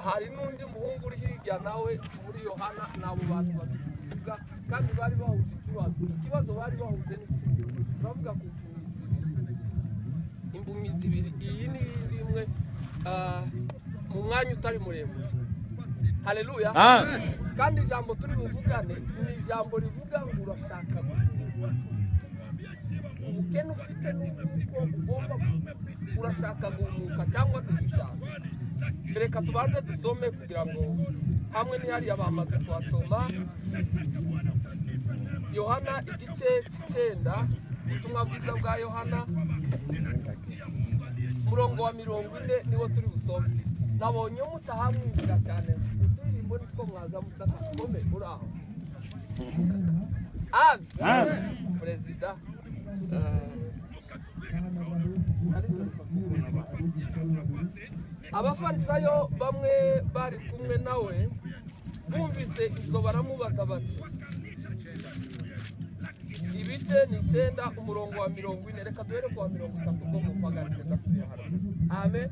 Hari n'undi muhungu uri hirya nawe muri Yohana. Ni abo bantu babiri tuvuga kandi bari bahuje ikibazo. Ikibazo bari bahuje ni kimwe. Turavuga ku mpumyi zibiri, impumyi zibiri. Iyi ni iyindi imwe mu mwanya utari muremure. Haleluya! Kandi ijambo turi buvugane ni ijambo rivuga ngo urashaka guhumuka? Ubukene ufite n'uko ugomba, urashaka guhumuka cyangwa ntubishaka? Reka tubanze dusome kugira ngo hamwe n'ihariya bamaze kuhasoma. Yohana igice cy'icyenda, ubutumwa bwiza bwa Yohana, umurongo wa 40 niwo turi busome. Nabonye mutahamwinjira cyane, uturirimbo nitwo mwaza musaka. Kome uri aho. Amen. Perezida, ariko reka kubona basi. Abafarisayo bamwe bari kumwe nawe bumvise ibyo baramubaza bati, ibice ni icyenda, umurongo wa 40. Reka duhere ku wa 30 bwo mu mpagarike ndasubiye haruguru. Amen.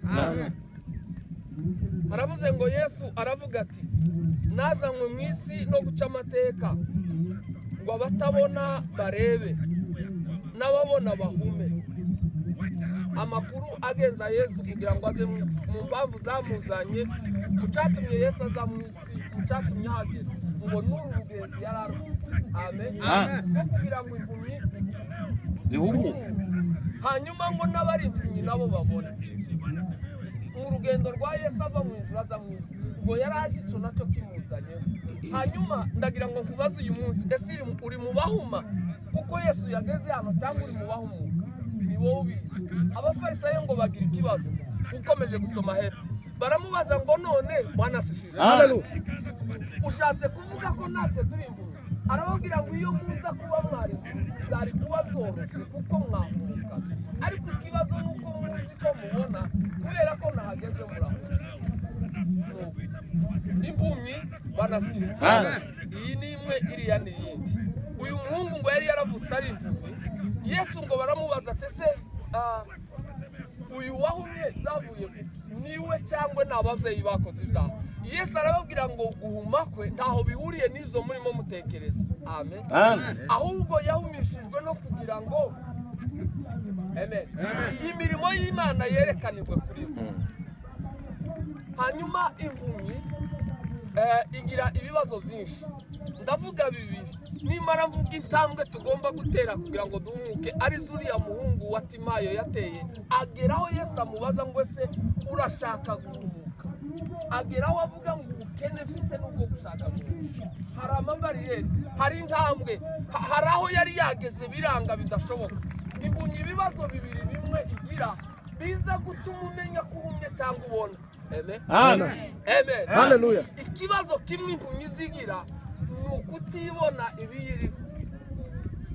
Haravuze ngo Yesu aravuga ati: "Nazanywe mu isi no guca amateka, ngo abatabona barebe n'ababona bahume." Amakuru agenza Yesu kugira ngo aze mu isi, mu mpamvu zamuzanye, mu cyatumye Yesu aza mu isi, mu cyatumye ahagera, ngo n'uru rugenzi yari arufite, amen, no kugira ngo impumyi zihumuke, hanyuma ngo n'abari impumyi nabo babone. Mu rugendo rwa Yesu ava mu ijuru aza mu isi, ngo yari aje icyo nacyo kimuzanyeho. Hanyuma ndagira ngo nkubaze uyu munsi: ese uri mu bahuma kuko Yesu yageze hano, cyangwa uri mu bahumuka? Ni wowe ubizi. Abafarisayo ngo bagira ikibazo. Ukomeje gusoma hepfo, baramubaza ngo: "None Bwana asifiwe, ushatse kuvuga ko natwe turi impumyi?" Arababwira ngo: "Iyo muza kuba mwari byari kuba byoroshye kuko mwahumukaga, ariko ikibazo ni uko muzi ko mubona, kubera ko nahageze murahuma." Impumyi, Bwana asifiwe. Iyi ni imwe, iriya ni iyindi. Uyu muhungu ngo yari yaravutse ari impumyi. Yesu ngo baramubaza ati: "Ese uyu wahumye zavuye kuki? Niwe cyangwa ni ababyeyi bakoze ibyaha?" Yesu arababwira ngo guhuma kwe ntaho bihuriye n'ibyo murimo mutekereza, amen, ahubwo yahumishijwe no kugira ngo, amen, imirimo y'Imana yerekanirwe kuri we. Hanyuma impumyi igira ibibazo byinshi. Ndavuga bibiri, nimara mvuga intambwe tugomba gutera kugira ngo duhumuke, ari zuriya muhungu wa Timayo yateye, ageraho Yesu amubaza ngo: "Ese urashaka guhumuka?" Ageraho avuga ngo: "Ubukene mfite n'ubwo gushaka guhumuka." Hari amabariyeri, hari intambwe, hari aho yari yageze biranga bidashoboka. Impumyi ibibazo bibiri bimwe igira biza gutuma umenya ko uhumye cyangwa ubona. Amen. Amen. Hallelujah. Ikibazo kimwe impumyi zigira ni ukutibona ibiyiriho.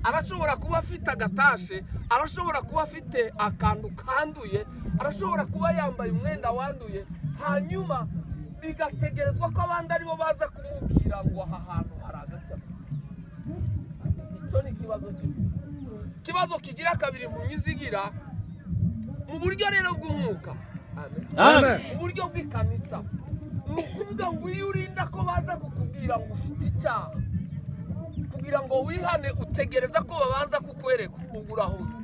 Arashobora kuba afite agatashe, arashobora kuba afite akantu kanduye, arashobora kuba yambaye umwenda wanduye, hanyuma bigategerezwa ko abandi aribo baza kumubwira ngo aha hantu hari agaca. Icyo ni ikibazo kimwe. Ikibazo kigira kabiri impumyi zigira mu buryo rero bw'umwuka, amen, Amen. mu buryo bw'ikanisa, ni ukuvuga ngo iyo urinda ko baza kukubwira ngo ufite icyaha kugira ngo wihane, utegereza ko babanza kukwereka, ubwo urahumye.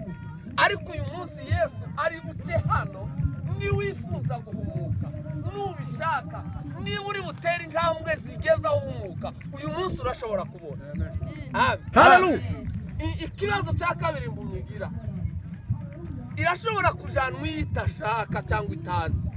Ariko uyu munsi Yesu ari buce hano. Niwifuza guhumuka, nubishaka, niba uri butere intambwe zigeze aho uhumuka, uyu munsi urashobora kubona. Amen. Hallelujah. Ikibazo cya kabiri impumyi igira, irashobora kujanwa iyo itashaka cyangwa itazi,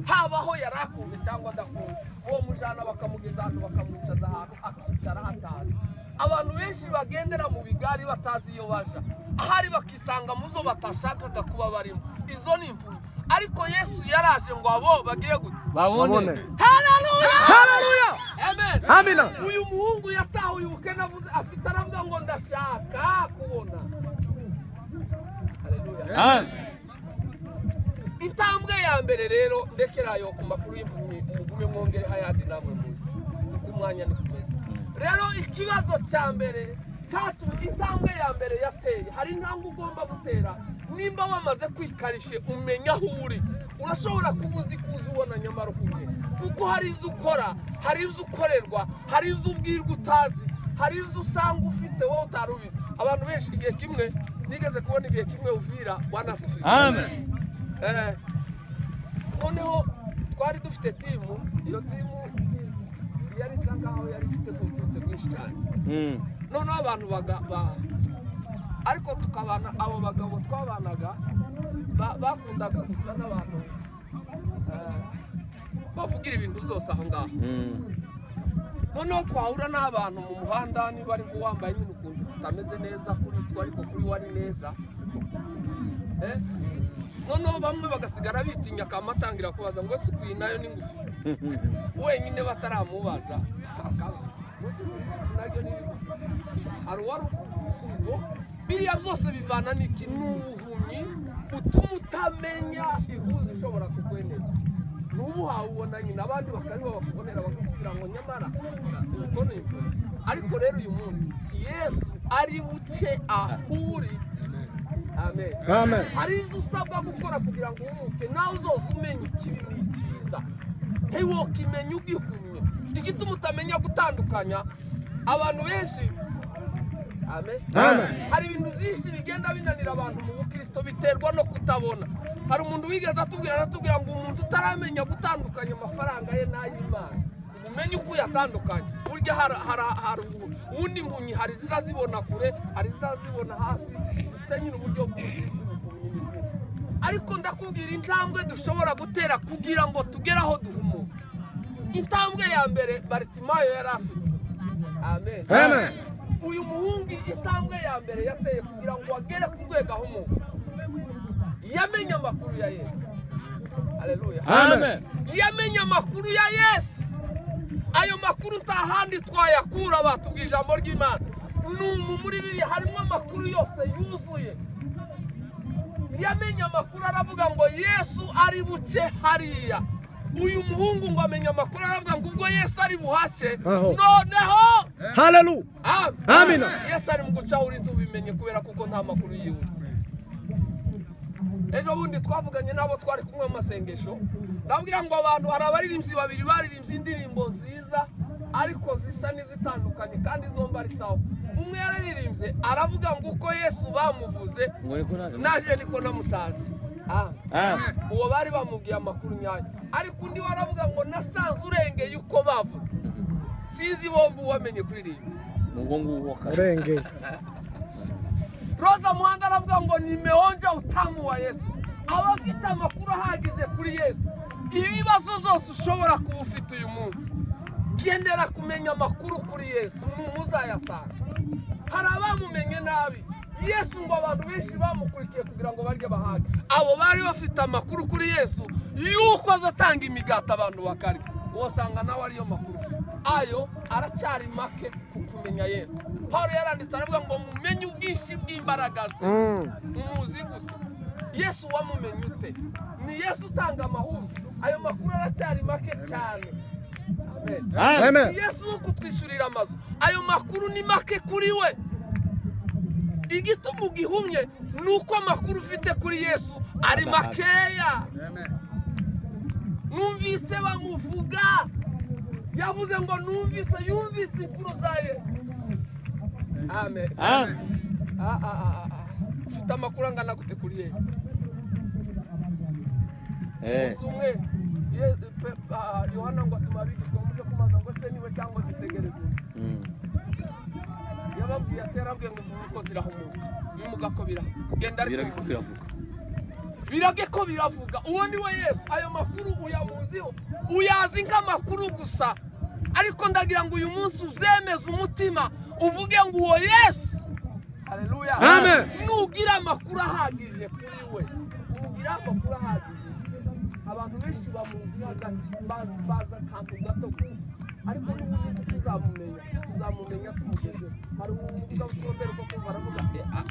haba aho yari akunze cyangwa adakunze. Uwo mujana bakamugeza ahantu, bakamwicaza ahantu, akicara hatazi. Abantu benshi bagendera mu bigari batazi iyo baja, ahari bakisanga mu zo batashakaga kuba barimo. Izo ni impumyi. Ariko Yesu yaraje ngo abo bagire gute? Babone. Haleluya! Hallelujah. Amen. Amina. Uyu muhungu yatahuye ubukene avuze afite, aravuga ngo: "Ndashaka kubona." Haleluya! Intambwe ya mbere rero, ndekerayo ku makuru y'impumyi, mugume mwongere hayandi namwe muzi kuko umwanya ni kumeze. Rero ikibazo cya mbere cyatumye intambwe ya mbere yateye, hari intambwe ugomba gutera nimba wamaze kwikarishe umenya aho uri. Urashobora kuba uzi kuza ubona, nyamara uhumye. Kuko hari ibyo ukora, hari ibyo ukorerwa, hari ibyo ubwirwa utazi, hari ibyo usanga ufite wowe utari ubizi. Abantu benshi, igihe kimwe nigeze kubona, igihe kimwe Uvira, Bwana asifiwe. Amen. Noneho twari dufite team. Iyo team yari isa nkaho yari ifite ububyutse bwinshi cyane. Noneho abantu baga ba ariko tukabana, abo bagabo twabanaga bakundaga gusa n'abantu bavugira ibintu byose aho ngaho. Noneho twahura n'abantu mu muhanda, niba ari wambaye nyine ukuntu tutameze neza kuri twe, ariko kuri we ari neza, siko? Noneho bamwe bagasigara bitinya, akamatangira kubaza ngo ese ukuyi nayo ni ngufi wenyine, bataramubaza ngo ese naryo ni rigufi. Hari uwari ubwo. Biriya byose bivana n'iki? Ni ubuhumyi butuma utamenya ihuza ishobora kukwenera. N'ubu wawubona nyine, abandi bakaribo bakubonera, bakakubwira ngo nyamara uko ni imvura. Ariko rero uyu munsi Yesu ari buce ahuri. Amen. Amen. Hari ibyo usabwa gukora kugira ngo uhumuke, nawe uzoza umenya ikibi n'icyiza. Ntiwokimenya ugihumye. Igituma utamenya gutandukanya abantu benshi. Amen. Amen. Hari ibintu byinshi bigenda binanira abantu mu bukristo, biterwa no kutabona. Hari umuntu wigeze atubwira, aratubwira ngo umuntu utaramenya gutandukanya amafaranga ye n'ay'Imana, ngo umenye uko uyatandukanya. Burya hari ubundi impumyi, hari iziza zibona kure, hari iziza zibona hafi, zifite nyine uburyo bw'ubumenyi bwinshi. Ariko ndakubwira intambwe dushobora gutera kugira ngo tugere aho duhumuka. Intambwe ya mbere Baritimayo yari afite. Amen. Amen. Uyu muhungu, intambwe ya mbere yateye kugira ngo agere ku rwego ahumuka, yamenye amakuru ya Yesu. Aleluya. Amen. Yamenye amakuru ya Yesu. Ayo makuru nta handi twayakura, batubwiye ijambo ry'Imana. Ni umu muri biriya harimo amakuru yose yuzuye. Yamenye amakuru, aravuga ngo Yesu ari buce hariya. Uyu muhungu ngo amenye amakuru, aravuga ngo ubwo Yesu ari buhake Aho. noneho. Haleluya. Amen. Amina. Yesu ari mu guca uri, tubimenye kubera kuko nta makuru yihuse. Ejo bundi twavuganye n'abo twari kumwe mu masengesho, ndabwira ngo abantu, hari abaririmbyi babiri baririmbye indirimbo nziza ariko zisa n'izitandukanye, kandi zombi ari sawa. Umwe yararirimbye aravuga ngo uko Yesu bamuvuze Ngo niko naje. Naje niko namusanze. Amen. Amen. Uwo bari bamubwiye amakuru nyayo, ariko undi we aravuga ngo nasanze urengeye uko bavuze. Sinzi bombi uwamenye kuririmba. Ubwo nguwo kare. Urengeye. Roza Muhando aravuga ngo nimeonja utamu wa Yesu. Abafite amakuru ahagije kuri Yesu, ibibazo byose ushobora kuba ufite uyu munsi, gendera kumenya amakuru kuri Yesu, muzayasanga. Hari abamumenye nabi Yesu, ngo abantu benshi bamukurikiye kugira ngo barye bahage. Abo bari bafite amakuru kuri Yesu yuko azatanga imigati abantu bakarya. Uwasanga nawe ariyo makuru ufite, ayo aracyari make ku kumenya Yesu. Paul yaranditse aravuga ngo mumenye ubwinshi bw'imbaraga ze. Umuzi gute Yesu? Wamumenye ute? Ni Yesu utanga amahumbi. Ayo makuru aracyari make cyane. Amen. Amen. Ni Yesu wo kutwishyurira amazu. Ayo makuru ni make kuri we. Igituma ugihumye ni uko amakuru ufite kuri Yesu ari makeya. Numvise bamuvuga, yavuze ngo numvise, yumvise inkuru za Yesu. Amen. Amen. Ah, ah, ah, ah. Ufite amakuru angana gute kuri Yesu? Umunsi umwe Yohana ngo atuma abigishwa muje kumaza ngo ese niwe cyangwa dutegereze? Yababwiye ati, yarabwiye ngo impumyi ko zirahumuka, ibimuga ko biragenda, ariko Birage ko biravuga. Birage ko biravuga. Uwo ni we Yesu. Ayo makuru uyamuziho? Uyazi nk'amakuru gusa? Ariko ndagira ngo uyu munsi uzemeze umutima, uvuge ngo uwo Yesu, haleluya. Amen. Nugira amakuru ahagije kuri we, nugira amakuru ahagije. Abantu benshi bamuzi hagati, bazi akantu gato gusa, ariko n'ubundi tuzamumenya, tuzamumenya tumugeze. Hari umuvugabutumwa mbere uko kumva aravuga,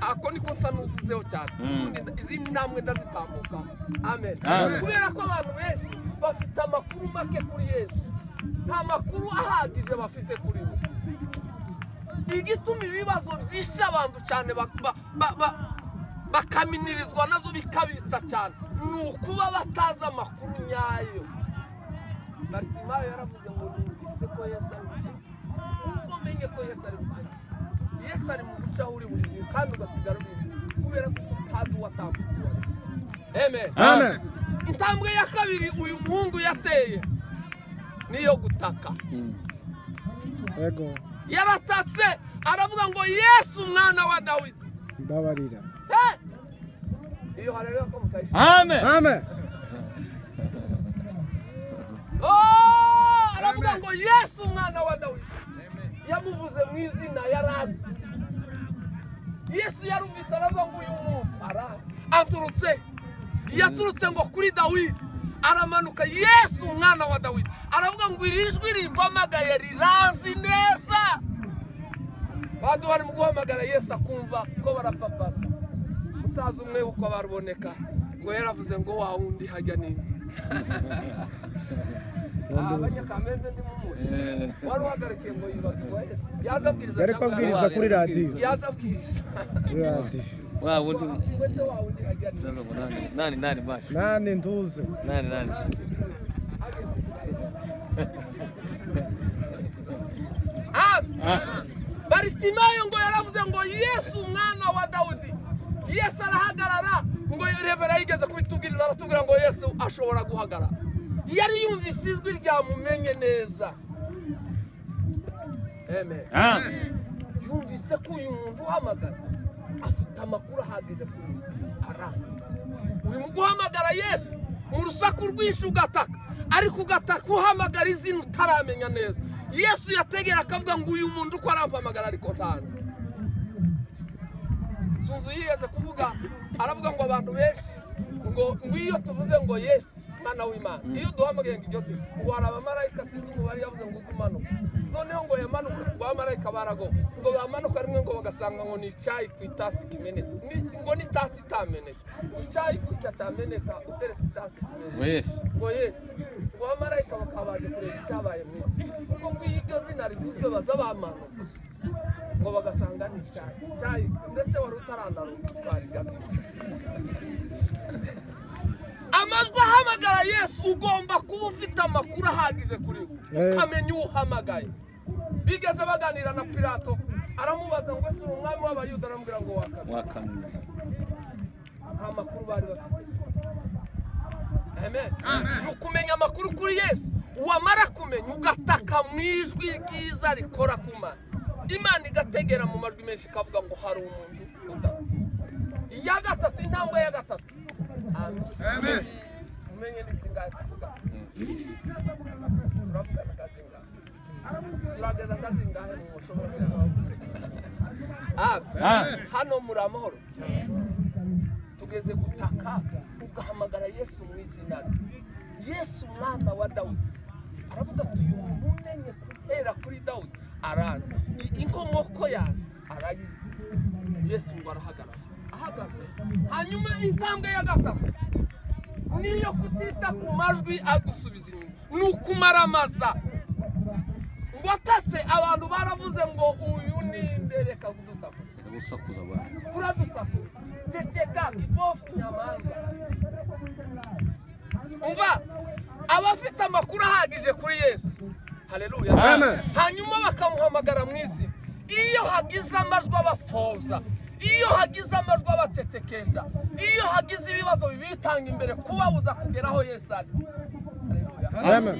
ako niko nsa n'uvuzeho cyane. Utundi izindi ntambwe ndazitambuka. Amen. Amen. Kubera ko abantu benshi bafite amakuru make kuri Yesu, nta makuru ahagije bafite kuri we. Igituma ibibazo byishe abantu cyane, bakaminirizwa nazo, bikabitsa cyane, ni ukuba batazi amakuru nyayo. Baritimayo yaravuze ngo numvise ko Yesu ari gukira. Ubwo menye ko Yesu ari gukira, Yesu ari mu guca aho uri buri gihe, kandi ugasigara uri inyuma kubera ko utazi uwatambutse uwo ari we. Amen. Amen. Intambwe ya kabiri uyu muhungu yateye niyo gutaka. Yego. Yaratatse, aravuga ngo: "Yesu, mwana wa Dawidi, mbabarira." He! Iyo haleluya ko mutayishaka? Amen. Amen. Oh, aravuga ngo: "Yesu, umwana wa Dawidi." Yamuvuze mu izina yarazi. Yesu yarumvise, aravuga ngo: "Uyu muntu arazi, aturutse, yaturutse ngo kuri Dawidi, aramanuka. Yesu, umwana wa Dawidi." Aravuga ngo: "Iri jwi rimpamagaye riranzi neza." Bantu bari mu guhamagara Yesu, akumva ko barapapasa. Umusaza umwe uko baruboneka ngo yaravuze ngo: "Wa wundi hajya ninde?" Abanyakamembe ndi mumuri wari uhagarikiye ngo yibagirwa Yesu yaza abwiriza. Yari ko Cyangwa abwiriza kuri radiyo. Yaza abwiriza. Kuri radiyo. Wa wundi. Wese wa wundi hajya ninde? Sasa ngo nani nani nani mashi. Nani ntuze. Nani nani tuzi. Agiye kuvuga Yesu. Amen. Baritimayo ngo yaravuze ngo: "Yesu, umwana wa Dawudi." Yesu arahagarara. Ngo revera yigeze kubitubwiriza, aratubwira ngo Yesu ashobora guhagarara. Yari yumvise ijwi ryamumenye neza. Amen. Amen. Yumvise ko uyu muntu uhamagara afite amakuru ahagije kuri we, aranze. Uri mu guhamagara Yesu mu rusaku rwinshi, ugataka, ariko ugataka uhamagara izina utaramenya neza. Yesu yategera akavuga ngo: "Uyu muntu uko arampamagara ariko ntanzi." Sunzu yigeze kuvuga, aravuga ngo abantu benshi ngo iyo tuvuze ngo Yesu mwana w'Imana, iyo duhamagaye ngo iryo zina, ngo hari abamarayika, sinzi umubare yavuze, ngo uze umanuka. Noneho ngo yamanuka, ngo abamarayika barago ngo bamanuka rimwe, ngo bagasanga ngo ni icyayi ku itasi kimenetse. Ngo n'itasi itamenetse, ngo icyayi gutya cyameneka uteretse itasi ku meza. Ngo Yesu. Ngo Yesu, ngo abamarayika bakaba baje kureba icyabaye mu isi, kuko ngo iyo iryo zina rivuzwe baza bamanuka, ngo bagasanga ni icyayi, icyayi ndetse wari utaranaruka isukari gato. Amajwi ahamagara Yesu, ugomba kuba ufite amakuru ahagije kuri we, ukamenya uwo uhamagaye. Bigeze baganira na Pilato, aramubaza ngo: "Ese uri umwami w'Abayuda?" Aramubwira ngo: "Wakamenya." Wakamenya. Nta makuru bari bafite. Amen. Ni ukumenya amakuru kuri Yesu. Wamara kumenya, ugataka mu ijwi ryiza rikora ku Mana, Imana igategera mu majwi menshi, ikavuga ngo hari umuntu utaka. Iya gatatu, intambwe ya gatatu. Amen. Umenye ni zingahe tuvuga? Turavugana kazingahe? Turageza kazingahe mu mushobora kuba? Amen. Amen. Hano muri amahoro. Tugeze gutaka, ugahamagara Yesu mu izina rye: "Yesu, mwana wa Dawudi." Aravuga ati: "Uyu muntu umenye guhera kuri Dawudi aranze, inkomoko yaje arayizi." Yesu ngo arahagarara, ahagaze. Hanyuma intambwe ya gatatu niyo kutita ku majwi agusubiza inyuma, ni ukumaramaza. Ngo atase, abantu baravuze ngo: "Uyu ni nde? Reka kudusakuza." Gusakuza abantu. "Uradusakuza, ceceka, kipofu, nyamaza." Umva, abafite amakuru ahagije kuri Yesu, haleluya. Amen. Hanyuma bakamuhamagara mu izina. Iyo hagize amajwi abapfobya, iyo hagize amajwi abacecekesha, iyo hagize ibibazo bibitanga imbere kubabuza kugera aho Yesu ari, haleluya. Amen.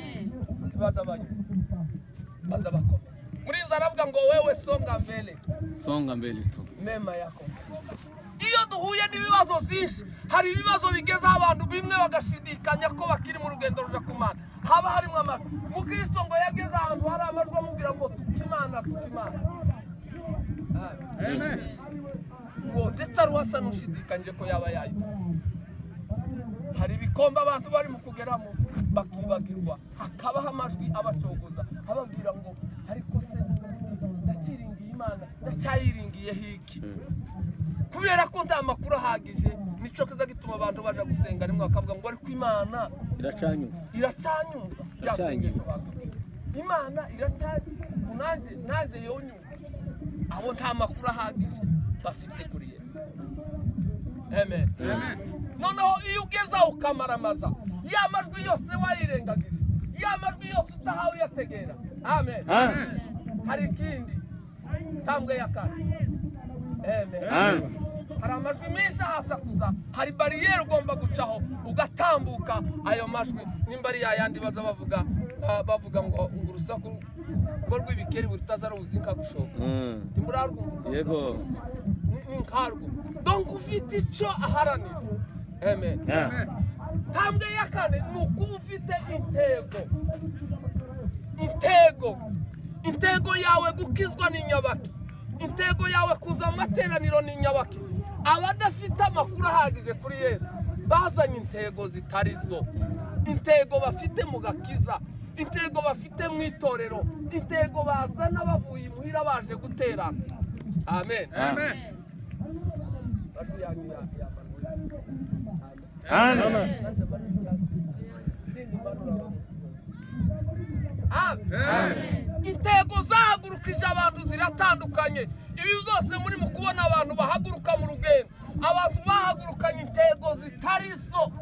Baza banyuma, baza bakomeza muri inzu. Aravuga ngo: "Wewe songa mbele." Songa mbele tu. Mema yako. Iyo duhuye n'ibibazo byinshi, hari ibibazo bigezeho abantu bimwe bagashidikanya ko bakiri mu rugendo ruja ku Mana. Haba harimo amajwi. Mukristo ngo yageze ahantu hari amajwi amubwira ngo: "Tuka Imana, tuka Imana." Amen. Ngo ndetse ari uwasa n'ushidikanyije ko yaba yayita. Hari ibikombe abantu bari mu kugeramo bakibagirwa, hakabaho amajwi abacogoza, ababwira ngo: "Ariko se n'ubundi ndakiringiye Imana? Ndacyayiringiyeho iki?" Kubera ko nta makuru ahagije. Nico kiza gituma abantu baja gusenga rimwe bakavuga ngo: "Ariko Imana Iracanyuma. iracyanyumva?" Rya sengesho batubwira, Imana iracyanyumva nanjye yonyumva. Abo nta makuru ahagije bafite kuri Yesu. Amen. Noneho iyo ugeze aho ukamaramaza, ya majwi yose wayirengagije. Ya majwi yose utahawe uyategera. Amen. Amen. Hari ikindi, ntambwe ya kane. Amen. Amen. Hari amajwi menshi ahasakuza, hari bariyeri ugomba gucaho ugatambuka ayo majwi. Nimba ari yayandi baza bavuga, bavuga ngo urusaku ngo rw'ibikeri rutaza rubuza inka gushoka. Ntimurarwumva urwo Yego. rusaku? Ni nkarwo. Donc ufite icyo aharanira. Amen. Amen. Ntambwe ya kane ni ukuba ufite intego. Intego yawe gukizwa ni nyabaki? Intego yawe kuza mu materaniro ni nyabaki? Abadafite amakuru ahagije kuri Yesu bazanye intego zitari zo. Intego bafite mu gakiza, intego bafite mu itorero, intego bazana bavuye imuhira baje guterana. Amen. Amen. Amajwi yanyu yamanutse. Amen. Nanjye amajwi yacu nindimanura bamwe. Amen. Intego zahagurukije abantu ziratandukanye. Ibi byose muri mu kubona abantu bahaguruka mu rugendo, abantu bahagurukanye intego zitari zo.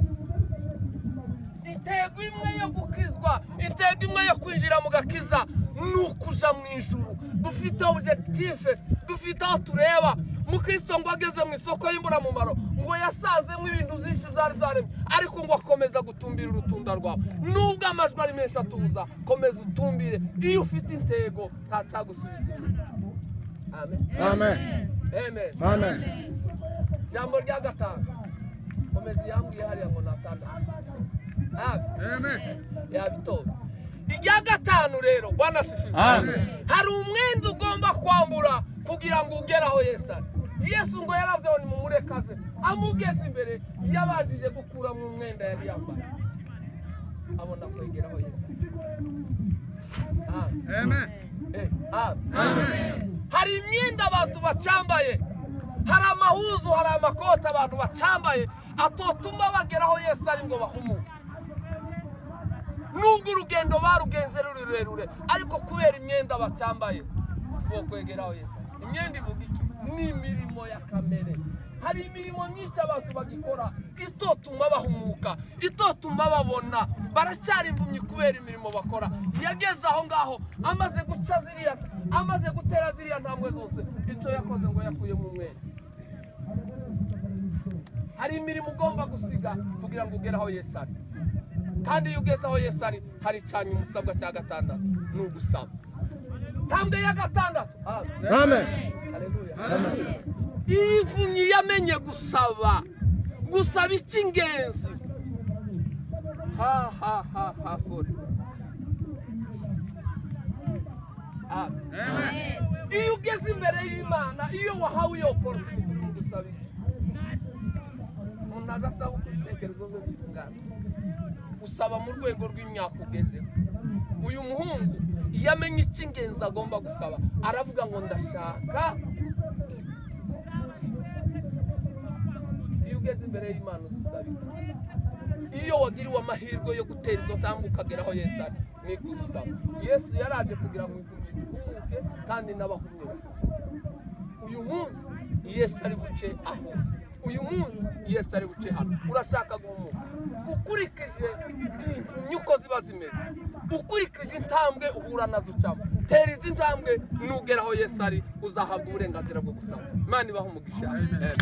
Intego imwe yo gukizwa, intego imwe yo kwinjira mu gakiza ni ukuja mu ijuru. Dufite objectif, dufite aho tureba. Mukristo ngo ageze mu isoko y'imburamumaro, ngo yasanzemo ibintu byinshi byari byaremye, ariko ngo akomeza gutumbira urutunda rwawe. Nubwo amajwi ari menshi atuza, komeza utumbire. Iyo ufite intego, nta cyagusubiza inyuma. Amen. Amen. Amen. Amen. Jambo rya gatanu, komeza yambwiye hariya ngo natandatu. Amen. Yabitoye. Irya gatanu rero, Bwana asifiwe. Amen. Hari umwenda ugomba kwambura kugira ngo ugere aho Yesu ari. Yesu ngo yaravuze ngo nimumurekaze. Amugeze imbere, yabajije gukuramo umwenda yari yambaye, abona kwegera aho Yesu ari. Amen. Amen. Hari imyenda abantu bacambaye, hari amahuzu, hari amakoti abantu bacambaye atotuma bagera aho Yesu ari ngo bahumuke. Nubwo urugendo barugenze ruri rurerure, ariko kubera imyenda bacyambaye bo kwegera aho Yesu ari. Imyenda ivuga iki? Ni imirimo ya kamere. Hari imirimo myinshi abantu bagikora itotuma bahumuka, itotuma babona. Baracyari impumyi kubera imirimo bakora. Yageze aho ngaho, amaze guca ziriya, amaze gutera ziriya ntambwe zose, icyo yakoze ngo yakuyemo umwenda. Hari imirimo ugomba gusiga kugira ngo ugere aho Yesu ari. Kandi iyo ugeze aho Yesu ari, hari icanya umusabwa cya gatandatu, ni ugusaba. Ntambwe ya gatandatu. Amen. Amen. Haleluya. Iyi impumyi yamenye gusaba, gusaba icy'ingenzi. Ha ha ha ha furi. Amen. Iyo ugeze imbere y'Imana, iyo wahawe iyo opportunity, uri gusaba iki? Umuntu aza asaba uko ibitekerezo bye bitungana. Usaba mu rwego rw'imyaka ugezeho. Uyu muhungu iyo amenye icy'ingenzi agomba gusaba, aravuga ngo ndashaka. Iyo ugeze imbere y'Imana uzusaba iki? Iyo wagiriwe amahirwe yo gutera izo ntambwe ukagera aho Yesu ari, nikuze usaba. Yesu yaraje kugira ngo impumyi zihumuke kandi n'abahumye bahumuke. Uyu munsi Yesu ari buce aho, uyu munsi Yesu ari buce hano. Urashaka guhumuka ukurikije impumyi uko ziba zimeze, ukurikije intambwe uhura nazo ucamo, tera izi ntambwe, nugera aho Yesu ari uzahabwa uburenganzira bwo gusaba. Imana ibahe umugisha. Amen.